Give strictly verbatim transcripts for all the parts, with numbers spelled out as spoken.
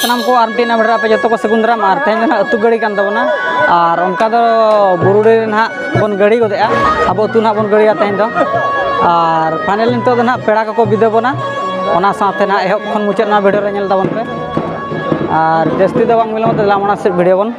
ᱥᱟᱱᱟᱢ ᱠᱚ ᱟᱨ ᱢᱤᱫᱴᱮᱱ ᱟᱵᱷᱮᱲᱟ ᱟᱯᱮ ᱡᱚᱛᱚ ᱠᱚ ᱥᱟᱹᱜᱩᱱ ᱫᱟᱨᱟᱢ᱾ ᱟᱨ ᱛᱮᱦᱮᱧ ᱫᱚ ᱱᱟᱦᱟᱜ ᱟᱹᱛᱩ ᱜᱟᱹᱲᱤ ᱠᱟᱱ ᱛᱟᱵᱚᱱᱟ, ᱟᱨ ᱚᱱᱠᱟ ᱫᱚ ᱵᱩᱨᱩᱰᱤ ᱨᱮ ᱱᱟᱦᱟᱜ ᱵᱚᱱ ᱜᱟᱹᱲᱤ ᱜᱚᱫᱮᱜᱼᱟ, ᱟᱵᱚ ᱟᱹᱛᱩ ᱱᱟᱦᱟᱜ ᱵᱚᱱ ᱜᱟᱹᱲᱤᱭᱟ ᱛᱮᱦᱮᱧ ᱫᱚ᱾ ᱟᱨ ᱯᱷᱟᱭᱱᱟᱞ ᱱᱤᱛᱚᱜ ᱫᱚ ᱱᱟᱦᱟᱜ ᱯᱮᱲᱟ ᱠᱚᱠᱚ ᱵᱤᱫᱟᱹ ᱵᱚᱱᱟ, ᱚᱱᱟ ᱥᱟᱶᱛᱮ ᱱᱟᱦᱟᱜ ᱮᱦᱚᱵ ᱠᱷᱚᱱ ᱢᱩᱪᱟᱹᱫ ᱱᱚᱣᱟ ᱵᱷᱤᱰᱤᱭᱳ ᱨᱮ ᱧᱮᱞ ᱛᱟᱵᱚᱱ ᱯᱮ᱾ ᱟᱨ ᱡᱟᱹᱥᱛᱤ ᱫᱚ ᱵᱟᱝ ᱵᱤᱞᱚᱢᱚᱜ ᱛᱮ ᱫᱮᱞᱟ ᱢᱟᱲᱟᱝ ᱥᱮᱫ ᱵᱷᱤᱰᱤᱭᱳ ᱵᱚᱱ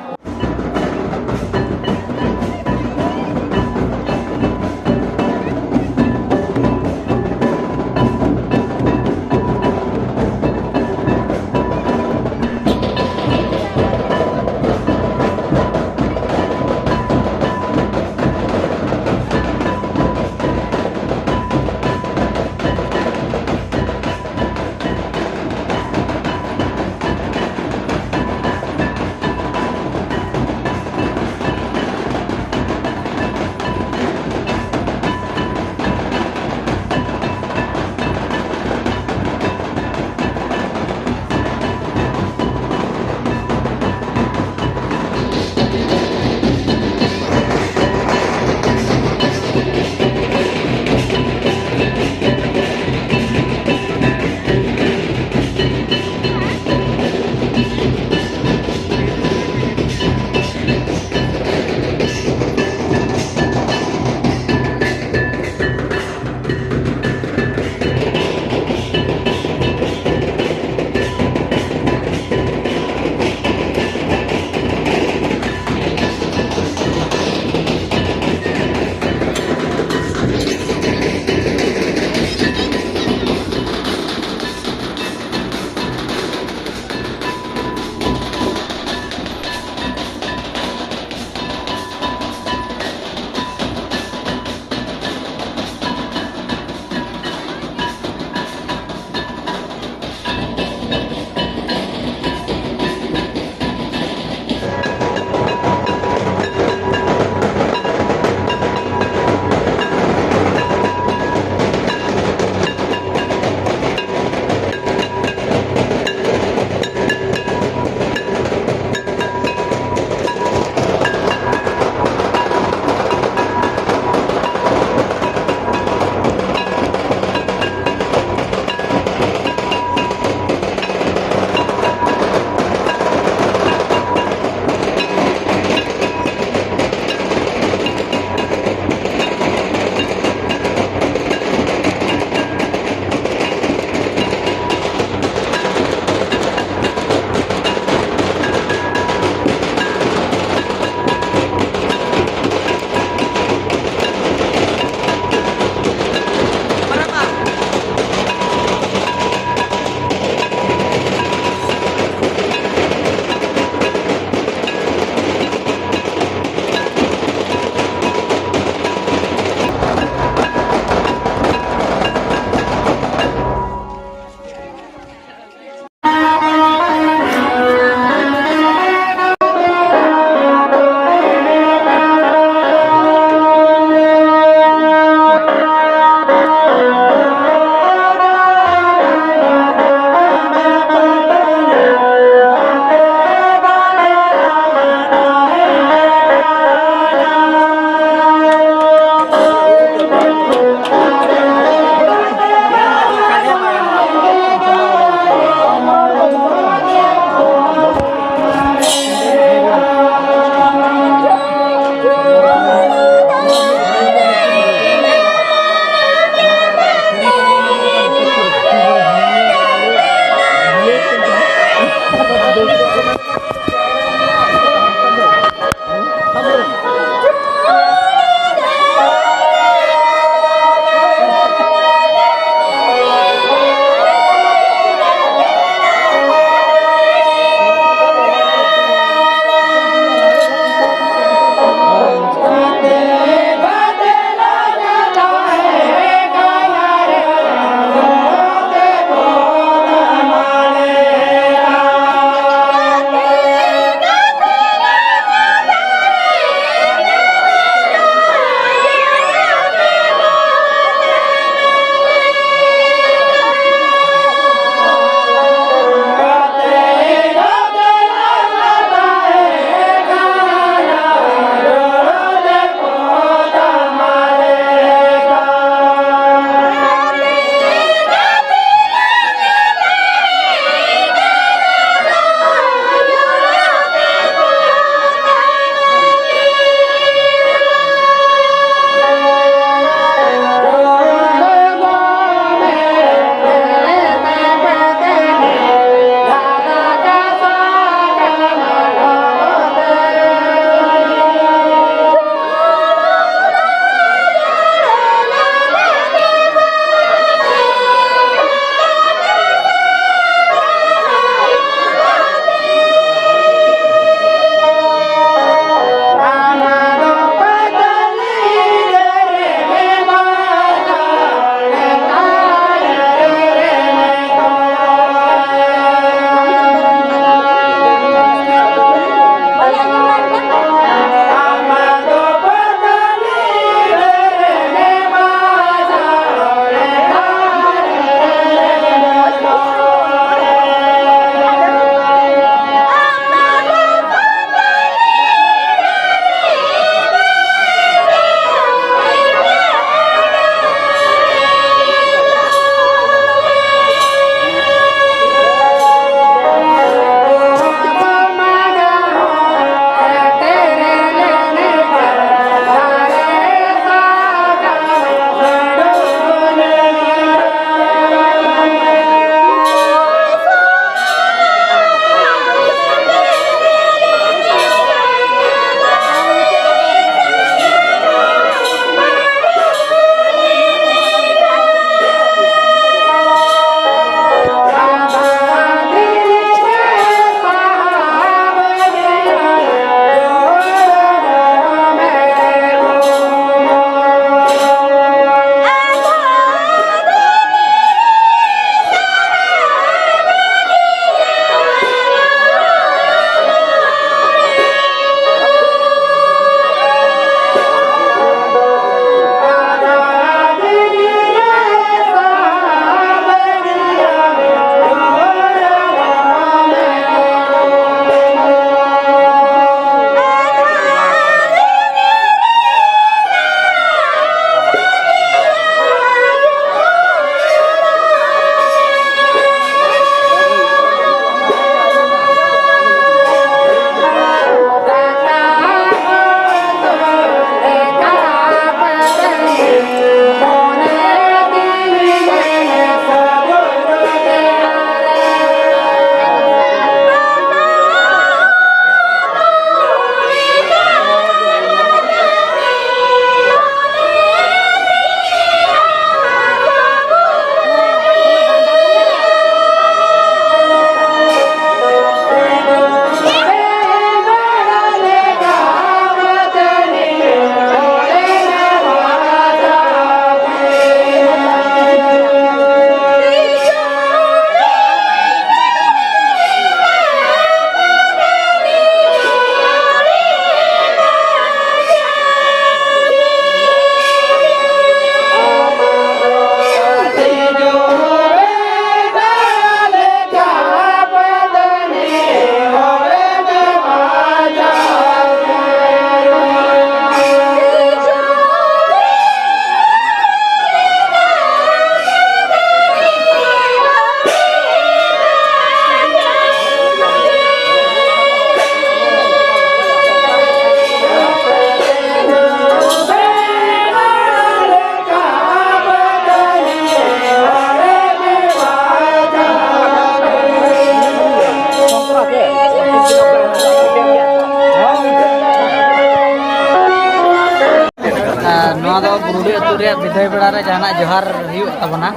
ᱵᱤᱫᱟᱹᱭ ᱵᱮᱲᱟ ᱨᱮ ᱡᱟᱦᱟᱱᱟᱜ ᱡᱚᱦᱟᱨ ᱦᱩᱭᱩᱜ ᱛᱟᱵᱚᱱᱟ,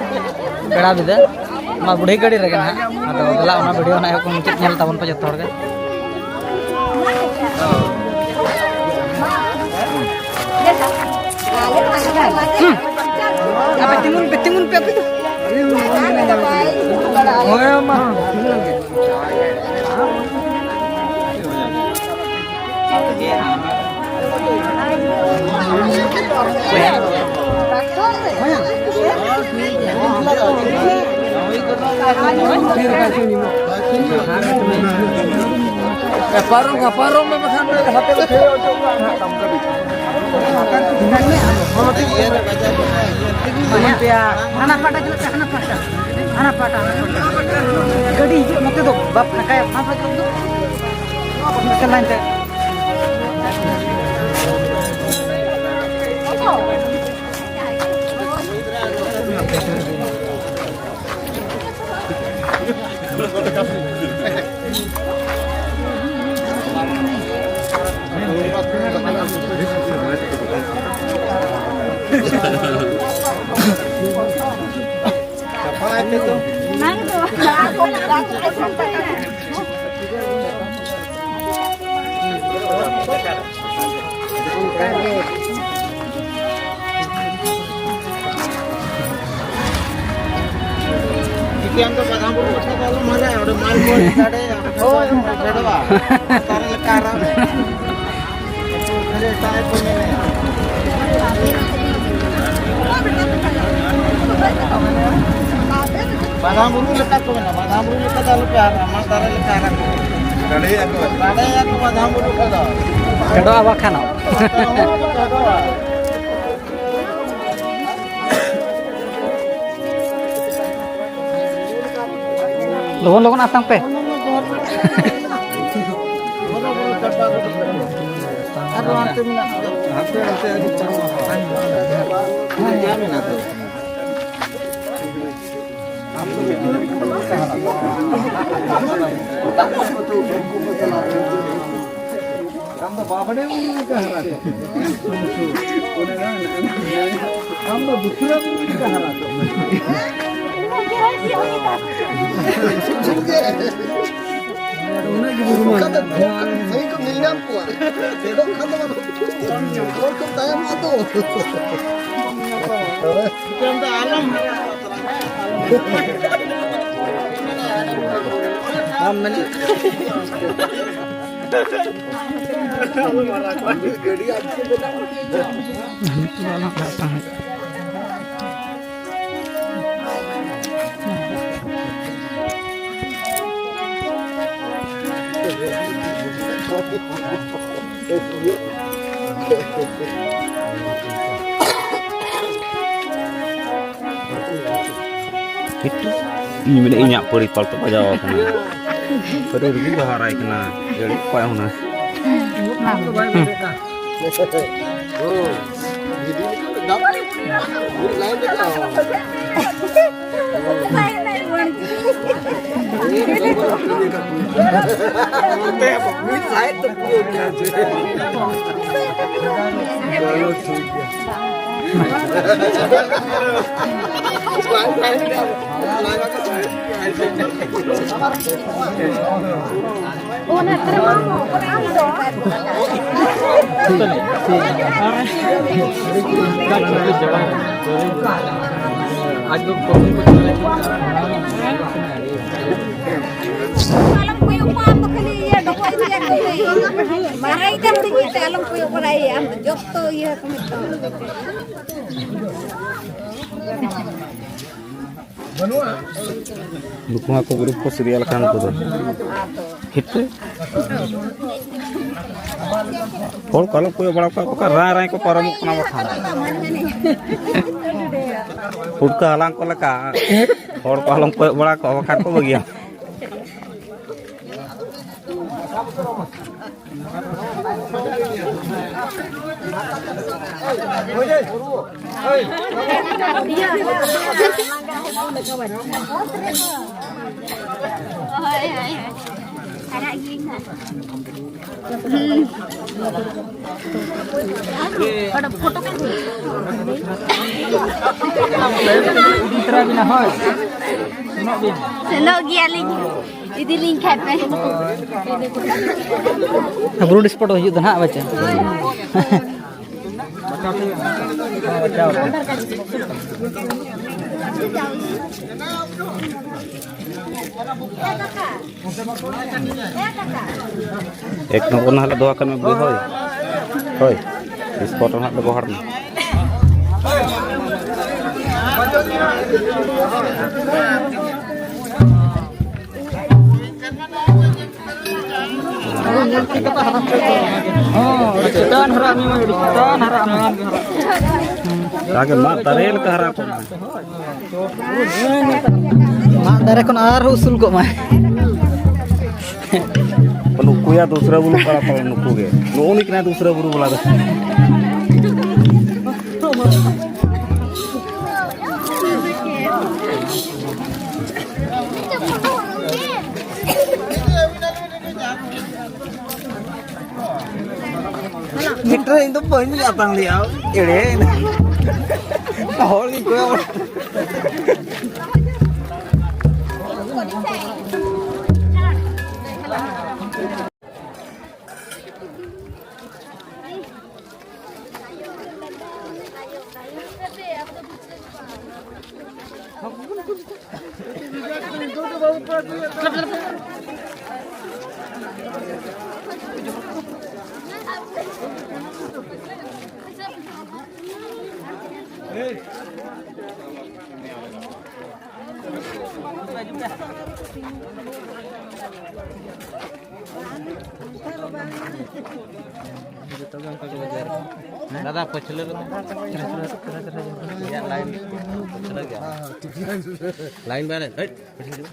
ᱯᱮᱲᱟ ᱵᱤᱫᱟᱹ, ᱚᱱᱟ ᱵᱩᱲᱦᱤ ᱜᱟᱹᱰᱤ ᱨᱮᱜᱮ ᱱᱟᱦᱟᱜ᱾ ᱟᱫᱚ ᱫᱮᱞᱟ, ᱚᱱᱟ ᱵᱷᱤᱰᱤᱭᱳ ᱱᱟᱦᱟᱜ ᱮᱦᱚᱵ ᱠᱷᱚᱱ ᱢᱩᱪᱟᱹᱫ ᱧᱮᱞ ᱛᱟᱵᱚᱱ ᱯᱮ ᱡᱚᱛᱚ ᱦᱚᱲ ᱜᱮ᱾ ᱦᱩᱸ᱾ ᱟᱯᱮ ᱛᱤᱸᱜᱩᱱ ᱯᱮ, ᱛᱤᱸᱜᱩᱱ ᱯᱮ, ᱟᱯᱮ ᱫᱚ᱾ ᱦᱳᱭ, ᱢᱟ᱾ ᱯᱟᱨᱚᱢ, ᱯᱟᱨᱚᱢ ᱢᱮ ᱵᱟᱠᱷᱟᱱ ᱦᱟᱯᱮ ᱫᱚ ᱠᱷᱮᱞ ᱦᱚᱪᱚ ᱠᱚᱣᱟ ᱦᱟᱸᱜ ᱠᱟᱹᱢᱤ᱾ ᱦᱟᱱᱟ ᱯᱟᱦᱴᱟ ᱪᱟᱞᱟᱜ ᱯᱮ, ᱦᱟᱱᱟ ᱯᱟᱦᱴᱟ᱾ ᱦᱟᱱᱟ ᱯᱟᱦᱴᱟ, ᱦᱟᱱᱟ ᱯᱟᱦᱴᱟ᱾ ᱜᱟᱹᱰᱤ ᱦᱤᱡᱩᱜ ᱱᱚᱛᱮ ᱫᱚ ᱵᱟᱯ ᱯᱷᱟᱸᱠᱟᱭᱟ, ᱚᱱᱟ ᱯᱟᱦᱴᱟ ᱫᱚ᱾ ᱢᱤᱫᱴᱮᱱ ᱞᱟᱭᱤᱱ ᱛᱮ᱾ ᱪᱤᱠᱟᱹᱭᱟᱢ ᱫᱚ ᱵᱟᱫᱷᱟ ᱵᱩᱨᱩ ᱠᱟᱛᱷᱟ ᱫᱚ ᱟᱞᱚᱢ ᱦᱟᱞᱟᱭᱟ, ᱚᱸᱰᱮ ᱢᱟᱞ ᱠᱚ ᱜᱟᱰᱮᱭᱟ, ᱦᱳᱭ, ᱚᱱᱠᱟ ᱜᱟᱰᱚᱜᱼᱟ᱾ ᱞᱟᱛᱟᱨ ᱨᱮ ᱞᱮᱠᱟ ᱟᱨᱟᱢ᱾ ᱠᱷᱟᱹᱞᱤ ᱮᱴᱟᱜ ᱠᱚ ᱢᱮᱱᱮᱜᱼᱟ᱾ ᱵᱟᱫᱷᱟ ᱵᱩᱨᱩ ᱞᱮᱠᱟ ᱠᱚ ᱢᱮᱱᱟ, ᱵᱟᱫᱷᱟ ᱵᱩᱨᱩ ᱞᱮᱠᱟ ᱫᱚ ᱟᱞᱚᱯᱮ ᱦᱟᱨᱟ, ᱢᱟᱞ ᱫᱟᱨᱮ ᱞᱮᱠᱟ ᱦᱟᱨᱟ ᱠᱚᱜ᱾ ᱜᱟᱰᱚᱜᱼᱟ ᱵᱟᱠᱷᱟᱱ᱾ ᱜᱟᱰᱚᱜᱼᱟ᱾ ᱞᱚᱜᱚᱱ ᱞᱚᱜᱚᱱ ᱟᱛᱟᱝ ᱯᱮ᱾ ᱟᱨ ᱦᱟᱱᱛᱮ ᱢᱮᱱᱟᱜ ᱜᱮᱭᱟ᱾ ᱦᱟᱱᱛᱮ, ᱦᱟᱱᱛᱮ ᱟᱹᱰᱤ ᱪᱟᱬᱚᱜᱼᱟ᱾ ᱦᱮᱸ, ᱡᱟ ᱢᱮᱱᱟᱜ ᱫᱚ᱾ ᱟᱢ ᱫᱚ ᱵᱟᱵᱲᱮ ᱵᱩᱨᱩ ᱞᱮᱠᱟ ᱦᱟᱨᱟ ᱠᱚᱜ ᱢᱮ᱾ ᱟᱢ ᱫᱚ ᱵᱩᱥᱨᱟ ᱵᱩᱨᱩ ᱞᱮᱠᱟ ᱦᱟᱨᱟ ᱠᱚᱜ ᱢᱮ᱾ ᱚᱱᱠᱟ ᱫᱚ ᱥᱟᱹᱦᱤ ᱠᱚ ᱧᱮᱞ ᱧᱟᱢ ᱠᱚᱣᱟ᱾ ᱪᱮᱫᱚᱜ ᱠᱷᱟᱱ ᱫᱚ ᱵᱟᱝ᱾ ᱦᱚᱲ ᱠᱚ ᱛᱟᱭᱚᱢᱚᱜᱼᱟ ᱛᱚ᱾ ᱟᱢ ᱢᱮᱱ ᱤᱧ ᱢᱮᱱᱮᱫ ᱤᱧᱟᱹᱜ ᱯᱟᱹᱲᱤ ᱯᱟᱞ ᱛᱚ ᱵᱟᱡᱟᱣ ᱟᱠᱟᱱᱟ᱾ ᱯᱟᱹᱲᱤ ᱨᱩᱜᱤ ᱠᱚ ᱦᱟᱨᱟᱭ ᱠᱟᱱᱟ᱾ ᱜᱟᱹᱰᱤ ᱠᱚ ᱯᱟᱭ ᱦᱩᱱᱟ᱾ ᱢᱤᱫ ᱥᱟᱭᱤᱰ ᱛᱮ ᱯᱩᱨᱟᱹ ᱜᱮᱭᱟ᱾ ᱪᱚᱞᱚ ᱴᱷᱤᱠ ᱜᱮᱭᱟ᱾ ᱟᱞᱚᱢ ᱠᱚᱭᱚᱜ ᱠᱚᱣᱟ, ᱟᱢ ᱫᱚ ᱠᱷᱟᱹᱞᱤ ᱤᱭᱟᱹ ᱰᱚᱵᱚᱜ ᱤᱫᱤᱭᱟ ᱠᱚ᱾ ᱢᱟᱨᱟᱝ ᱠᱟᱱ ᱛᱤᱧ ᱛᱮ ᱟᱞᱚᱢ ᱠᱚᱭᱚᱜ ᱵᱟᱲᱟᱭᱟ, ᱟᱢ ᱫᱚ ᱡᱚᱛᱚ ᱤᱭᱟᱹ ᱠᱚ ᱢᱮᱛᱟᱢᱟ᱾ ᱱᱩᱠᱩ ᱦᱚᱸ ᱟᱠᱚ ᱜᱨᱩᱯ ᱠᱚ ᱥᱤᱨᱤᱭᱟᱞ ᱠᱟᱱ ᱱᱩᱠᱩ ᱫᱚ᱾ ᱦᱤᱴ ᱨᱮ᱾ ᱦᱚᱲ ᱠᱚ ᱟᱞᱚᱢ ᱠᱚᱭᱚᱜ ᱵᱟᱲᱟ ᱠᱚᱣᱟ, ᱵᱟᱠᱷᱟᱱ ᱨᱟᱭ ᱨᱟᱭ ᱠᱚ ᱯᱟᱨᱚᱢᱚᱜ ᱠᱟᱱᱟ ᱵᱟᱠᱷᱟᱱ᱾ ᱯᱩᱴᱠᱟᱹ ᱦᱟᱞᱟᱝ ᱠᱚ ᱞᱮᱠᱟ᱾ ᱦᱚᱲ ᱠᱚ ᱟᱞᱚᱢ ᱠᱚᱭᱚᱜ ᱵᱟᱲᱟ ᱠᱚᱣᱟ, ᱵᱟᱠᱷᱟᱱ ᱠᱚ ᱵᱟᱹᱜᱤᱭᱟ᱾ ᱟᱨᱟᱜ ᱜᱮ ᱱᱟᱦᱟᱜ᱾ ᱦᱩᱸ᱾ ᱚᱸᱰᱮ ᱯᱷᱳᱴᱳ ᱠᱚ ᱥᱮᱱᱚᱜ ᱜᱮᱭᱟᱞᱤᱧ, ᱤᱫᱤ ᱞᱤᱧ ᱠᱷᱟᱡ ᱯᱮ᱾ ᱜᱨᱩᱯ ᱥᱯᱚᱴ ᱦᱩᱭᱩᱜ ᱫᱚ ᱱᱟᱦᱟᱜ ᱵᱟᱪᱟ᱾ ᱮᱠ ᱱᱚᱢᱵᱚᱨ ᱱᱟᱦᱟᱜ ᱞᱮ ᱫᱚᱦᱚ ᱠᱟᱜ ᱢᱮ ᱵᱚᱞᱮ, ᱦᱳᱭ᱾ ᱦᱳᱭ, ᱥᱯᱚᱴ ᱨᱮ ᱱᱟᱦᱟᱜ ᱞᱮ ᱜᱚᱦᱚᱲ ᱢᱮ᱾ ᱦᱚᱸ, ᱟᱹᱰᱤ ᱪᱮᱛᱟᱱ ᱦᱟᱨᱟ ᱢᱮ, ᱟᱹᱰᱤ ᱪᱮᱛᱟᱱ ᱦᱟᱨᱟ ᱢᱮ᱾ ᱡᱟᱜᱮ ᱢᱟᱜ ᱫᱟᱨᱮ ᱞᱮᱠᱟ ᱦᱟᱨᱟ ᱠᱚᱜ ᱢᱟ᱾ ᱢᱟᱜ ᱫᱟᱨᱮ ᱠᱷᱚᱱ ᱟᱨᱦᱚᱸ ᱩᱥᱩᱞ ᱠᱚᱜ ᱢᱟᱭ᱾ ᱱᱩᱠᱩᱭᱟ ᱫᱩᱥᱨᱟ ᱵᱩᱨᱩ ᱠᱟᱱᱟ ᱯᱟᱞᱮ ᱱᱩᱠᱩ ᱜᱮ᱾ ᱱᱩᱜᱼᱩ ᱱᱩᱭ ᱠᱟᱱᱟᱭ ᱫᱩᱥᱨᱟ ᱵᱩᱨᱩ ᱵᱟᱞᱟ ᱫᱚ᱾ ᱢᱤᱫᱴᱟᱝ ᱤᱧ ᱫᱚ ᱵᱟᱹᱧ ᱟᱛᱟᱝ ᱞᱮᱜᱼᱟ, ᱮᱲᱮ ᱦᱚᱲ ᱜᱤᱧ ᱠᱚᱭᱚᱜ ᱵᱟᱲᱟ᱾ ᱡᱚᱛᱚ ᱜᱮ ᱚᱱᱠᱟ ᱜᱮ ᱵᱟᱡᱟᱨ᱾ ᱫᱟᱫᱟ, ᱯᱟᱹᱪᱷᱞᱟᱹ ᱨᱮ ᱤᱧᱟᱹᱜ ᱞᱟᱭᱤᱱ ᱯᱟᱹᱪᱷᱞᱟᱹ ᱜᱮᱭᱟ᱾ ᱞᱟᱭᱤᱱ ᱵᱟᱭ ᱞᱟᱭᱤᱱ, ᱦᱟᱹᱴ, ᱯᱟᱹᱪᱷᱞᱟᱹ ᱜᱮᱭᱟ᱾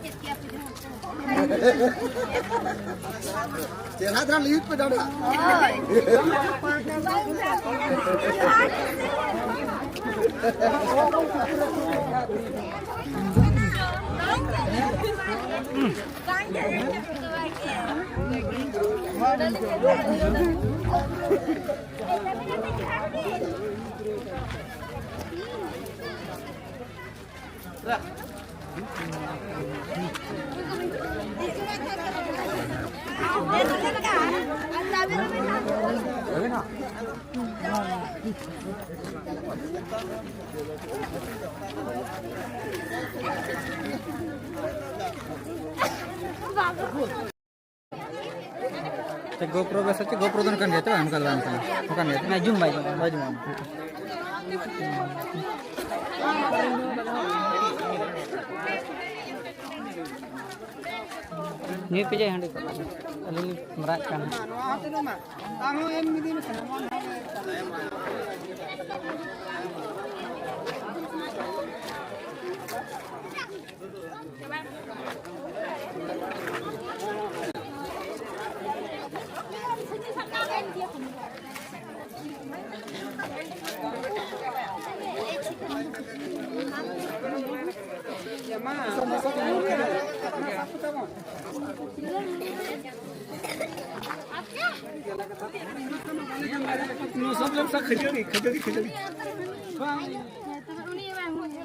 ᱪᱮᱫ ᱠᱮᱜᱼᱟ ᱯᱮ ᱪᱮᱦᱨᱟ ᱫᱷᱟᱨᱟ ᱞᱤᱭᱩᱴ ᱯᱮ ᱰᱟᱸᱰᱟ᱾ ᱪᱮᱫ GoPro ᱵᱮᱥ ᱦᱚᱪᱚ? GoPro ᱫᱚ ᱚᱱᱠᱟᱱ ᱜᱮᱭᱟ ᱛᱚ, ᱚᱱᱠᱟ ᱫᱚ ᱵᱟᱝ ᱠᱟᱱᱟ, ᱚᱱᱠᱟᱱ ᱜᱮᱭᱟ ᱛᱚ᱾ ᱦᱮᱸ, zoom ᱵᱟᱭ ᱡᱩᱢᱟ᱾ ᱵᱟᱭ ᱡᱩᱢᱟ᱾ ᱱᱤᱭᱟᱹ ᱯᱮ ᱡᱟᱭ ᱦᱟᱺᱰᱤ ᱠᱚ ᱟᱹᱞᱤᱧ ᱞᱤᱧ ᱢᱟᱨᱟᱜ ᱠᱟᱱᱟ᱾ ᱱᱚᱣᱟ ᱦᱚᱸ ᱛᱤᱱᱟᱹᱜ ᱢᱟ? ᱛᱟᱦᱚᱸ ᱮᱢ ᱤᱫᱤ ᱢᱮᱥᱮ᱾ ᱱᱚᱣᱟ ᱥᱟᱵ ᱞᱮᱢ ᱥᱟᱵ ᱠᱷᱟᱹᱡᱟᱹᱲᱤ, ᱠᱷᱟᱹᱡᱟᱹᱲᱤ, ᱠᱷᱟᱹᱡᱟᱹᱲᱤ᱾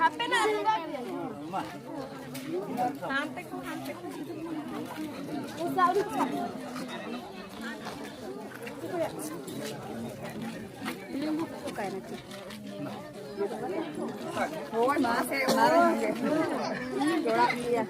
ᱦᱟᱯᱮ ᱱᱟ, ᱦᱟᱱᱛᱮ ᱠᱚ, ᱦᱟᱱᱛᱮ ᱠᱚ᱾ ᱦᱳᱭ, ᱢᱟᱥᱮ, ᱚᱱᱟ ᱨᱮ ᱡᱚᱲᱟᱜ ᱜᱮᱭᱟ᱾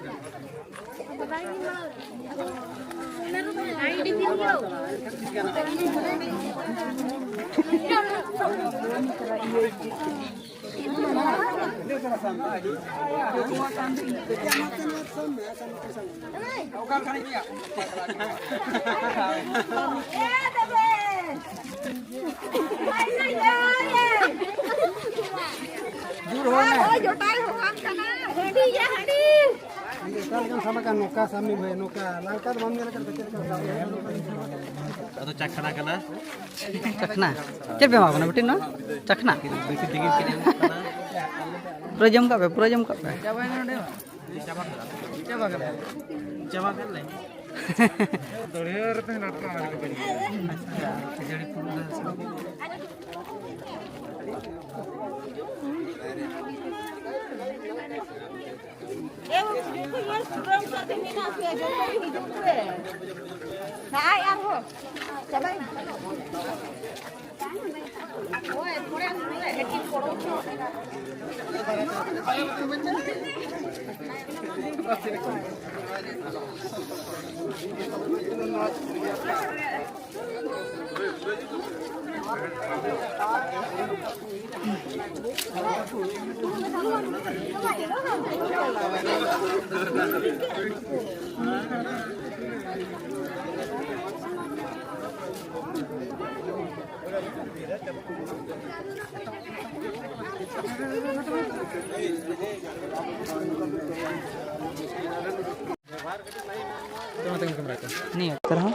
ᱡᱳᱨ ᱦᱚᱲ ᱢᱮ᱾ ᱦᱳᱭ, ᱡᱚᱴᱟᱭ ᱦᱚᱦᱚᱣᱟᱢ ᱠᱟᱱᱟ᱾ ᱦᱟᱺᱰᱤᱭᱟ, ᱦᱟᱺᱰᱤ᱾ ᱚᱠᱟ ᱞᱮᱠᱟᱢ ᱥᱟᱵ ᱟᱠᱟᱫ ᱱᱚᱝᱠᱟ ᱥᱟᱵ ᱢᱮ ᱵᱷᱟᱹᱭ, ᱱᱚᱝᱠᱟ ᱞᱟᱝᱠᱟ ᱫᱚ ᱵᱟᱢ ᱧᱮᱞ ᱟᱠᱟᱫ ᱪᱮᱫ ᱞᱮᱠᱟ ᱥᱟᱵ ᱦᱩᱭᱩᱜᱼᱟ? ᱟᱫᱚ ᱪᱟᱠᱷᱱᱟ ᱠᱟᱱᱟ᱾ ᱪᱟᱠᱷᱱᱟ? ᱪᱮᱫ ᱯᱮ ᱮᱢᱟ ᱠᱚ ᱠᱟᱱᱟ ᱵᱤᱴᱤ ᱱᱚᱣᱟ? ᱪᱟᱠᱷᱱᱟ? ᱵᱮᱥᱤ ᱫᱤᱱ ᱠᱤᱱ ᱮᱢᱚᱜ ᱠᱟᱱᱟ᱾ ᱯᱩᱨᱟᱹ ᱡᱚᱢ ᱠᱟᱜ ᱯᱮ, ᱯᱩᱨᱟᱹ ᱡᱚᱢ ᱠᱟᱜ ᱯᱮ᱾ ᱪᱟᱵᱟ ᱠᱮᱫ ᱞᱮ᱾ ᱪᱟᱵᱟ ᱠᱮᱫ ᱞᱮ᱾ ᱫᱚᱲᱦᱤᱭᱟᱹ ᱨᱮ ᱛᱟᱦᱮᱸ ᱱᱟᱴᱠᱟ ᱟᱨ ᱠᱚ ᱯᱮᱱ ᱜᱮᱭᱟ᱾ ᱟᱪᱪᱷᱟ, ᱠᱷᱟᱹᱡᱟᱹᱲᱤ ᱯᱷᱩᱞ ᱞᱮ ᱦᱟᱸᱜ᱾ ᱮ, ᱩᱱᱠᱩ ᱡᱚᱛᱚ ᱧᱮᱞ ᱯᱩᱨᱟᱹᱣ ᱠᱟᱛᱮ ᱢᱮᱱᱟᱜ ᱯᱮᱭᱟ, ᱡᱚᱛᱚ ᱜᱮ ᱦᱤᱡᱩᱜ ᱯᱮ᱾ ᱱᱟᱦᱟᱭ ᱟᱨᱦᱚᱸ ᱪᱟᱵᱟᱭᱮᱱᱟ᱾ ᱳᱭ, ᱯᱚᱨᱮ ᱟᱹᱜᱩ ᱢᱮ, ᱠᱟᱹᱴᱤᱡ ᱯᱚᱨᱚᱵᱽ ᱧᱚᱜ ᱢᱮᱱᱟᱜᱼᱟ᱾ ᱱᱤᱭᱟᱹ ᱚᱠᱛᱚ ᱨᱮᱦᱚᱸ᱾